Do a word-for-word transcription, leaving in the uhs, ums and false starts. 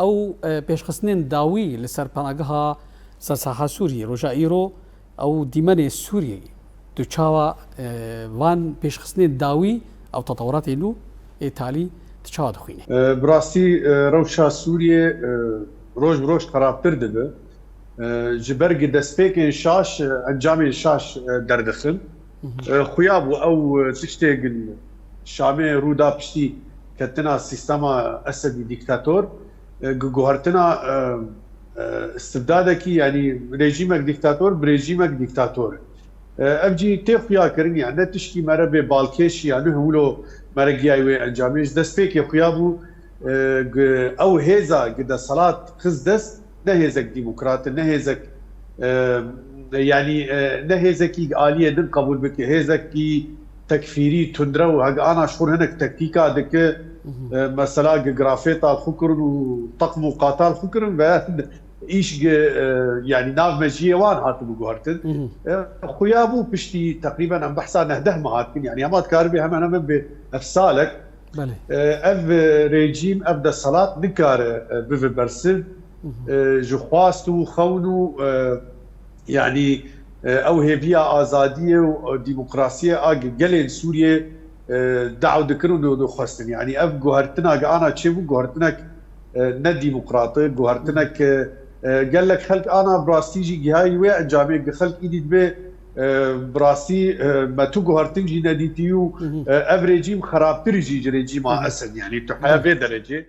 Ew e, pêşxistinên dawî li ser penageha sersaha Sûriyê roja îro, ew dîmenê Sûriyê, tu çawa e, van pêşxistinên dawî, ew tetewuratê nû ê talî, tu çawa dixwînî? E, bi rastî, e, rewşa Sûriyê, e, roj bi roj xerabtir dibe. E, ji ber gi destpêkên şaş, e, encamên şaş, e, derdixin. E, xuya bû ew, e, tiştê gi Şamê rû da piştî ketina sîstema Esedî dîktator, e, gi guhertina, e, e, istibdadekî, yanî rejîmek dîktator bi rejîmek dîktator. E, ev jî tê xuya kirin, yani ne tişkî mere bê balkêş ya, ne wilo mere giyayî wê encamê. Ji destpêkê xuya bû, e, gi-, ew hêza gi desthilat xiz dest, ne hêzek demokrat e, ne hêzek, e, yanî, e, ne hêzekî aliyê din qebûl bike, hêzekî tekfîrî, tundrew, heg ana ji xwe hinek tektîka dike, e, mesela gi grafêta xwe kirin û teqm û qatal xwe kirin ve îş gi, e, yanî nav mejiyê wan hatibû guhertin. E, xuya bû piştî teqrîben em behsa nehdeh me hatkin, yanî hema dikaribê hemen hemen bi ev salek. Belê. E, ev, e, rejîm, ev desthilat nikare, e, bive bersiv, e, ji xwast û xewn û, e, yanî, e, ew hêviya azadiyê û, e, demokrasiyê a ge-, gelên Sûriyê, e, daw dikirin û dixwestin. Yanî ev guhertina ge ana çêbû, guhertinek, e, ne demokrat e, guhertinek, e, e, gelek xelk ana bi rastî jî gihayî wê encamê ge xelk îdî dibe, e, bi rastî, e, me tu guhertin jî nedîtî û, e, ev rejîm xerabtir jî ji rejîma Esed, yanî tu heya vê derecê.